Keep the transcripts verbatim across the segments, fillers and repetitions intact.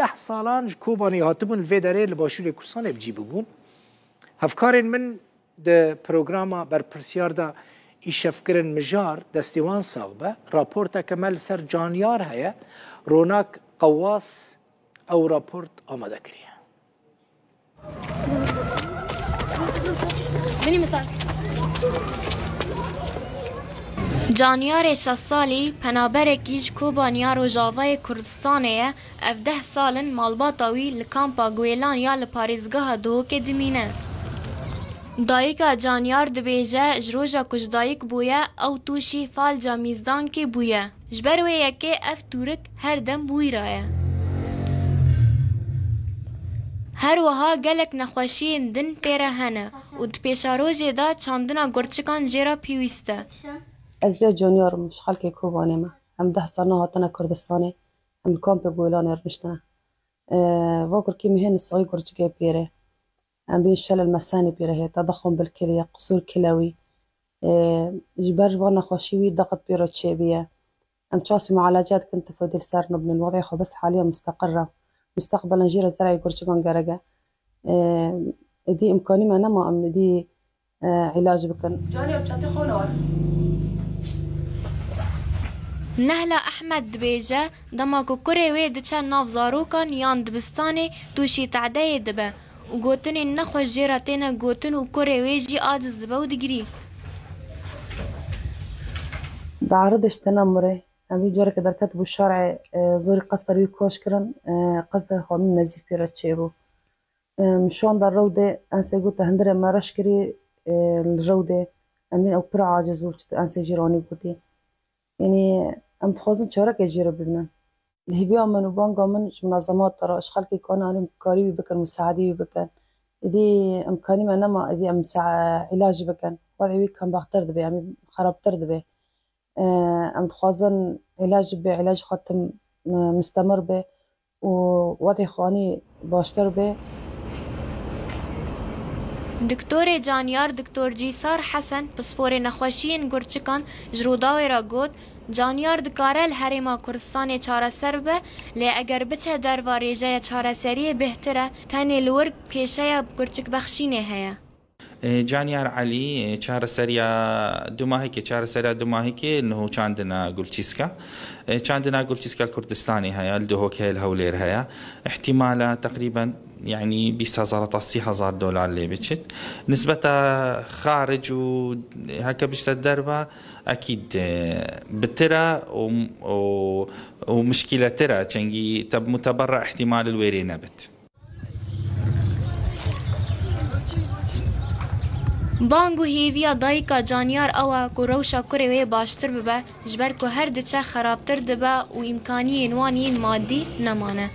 Deh salan ji Kobanê hatibûn li vê derê li Başûrê Kurdistanê bi cî bûbûn. Hevkarên min di programa berpirsiyar de îşevkirin mijar, destê wan sax be. Raporteke me li ser Caniyar heye. Ronak Qewwas ew raport amade kiriye. Caniyarê şeş salî, penaberekî ji Kobaniya Rojavayê Kurdistanê ye. Ev deh sal in malbata wî li kampa Guêlan ya li parêzgeha Duhokê dimîne. Dayika Caniyar dibêje, ji roja ku ji dayik bûye, ew tûşî falca mîzdankê bûye. Ji ber wê yekê ev tûrik her dem bi wî re ye. Her wiha gelek nexweşiyên din pê re hene û di pêşerojê de çandina gurçikan jê re pêwîst e. Ez dê Caniyar im, ji xelkê Kobanê me. Em deh sal nehatine Kurdistanê. Em li kampê Golanê rûniştine. Ee, va kurkî min hê nisxî gurçikê pêre. Em bîn şel el mesenî pêre hê, te dexwin bil kiliye, qisûr kilewî. Ee, ji ber van nexweşî wî dexit pêro çêbiye. Em çasî mualece dikin, tifodî li ser nibnin. Wadê xwe bes haliye misteqir re. Misteqbilen jî re zereyê gurçikan gerek e. Ee, êdî imkanî me nema em êdî e, îlac bikin. Caniyar çetê xwe newar. Nehla Ehmed dibêje, dema ku kurê wê diçe nav zarokan yan dibistanê, tûşî tehdeyê dibe û gotinên nexweş jê re têne gotin û kurê wê jî aciz dibe û digirî. Di eridê ji têne mirê. Em vî careke derket bû şerê, e, zorî qester wî koş kirin, e, qester xwe min nezîf pê re çêbû. Em, şanda rewdê, ensê gote hindirê me reş kirî, e, li rewdê. Em ê ew pir aciz bû, çi ensê jî ranî gotî. Yanî, em dixwazin çarekê jî re bibînin. Li hêviya min û banga min ji munazemat re, ji xelkê ku anî karî wî bikin, misaedî wî bikin. Êdî imkanî me nema, êdî em misa-, îlac bikin. Wadê wî kembextir dibe, em xerabtir dibe. E, em dixwazin îlac bibe, îlac xwe tim, e, mistemir be û wadê xwe anî baştir be. Doktorê Caniyar, Doktor Cîsar Hesen, pisporê nexweşiyên gurçikan ji Rûdawê re got, Caniyar dikare li Herêma Kurdistanê çareser bibe, lê eger biçe derva rêjeya çareseriyê bêhtir e, tenê li wir kêşeya gurçikbexşînê heye. Ê, Caniyar Elî, ê, çareseriya dumahîkê, çareseriya dumahîkê li ho çandina gulçîska. Ê, çandina gulçîska li Kurdistanê heye, li Duhok heye, li Hewlêr heye. Îhtîmala teqrîben, yanî bîst hezar heta sî hezar dolar lê biçit. Nisbeta xaric û heke biçte derva, ekîd, ê, bitir e û, û, û mişkîletir e. Çengî te-, muteberra îhtîmal li wêrê nebit. Bang û hêviya dayika Caniyar ew e ku rewşa kurê wê baştir bibe, ji ber ku her diçe xerabtir dibe û îmkaniyên wan yên madî nemane.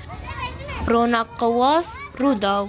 Ronak Qewwas, Rûdaw.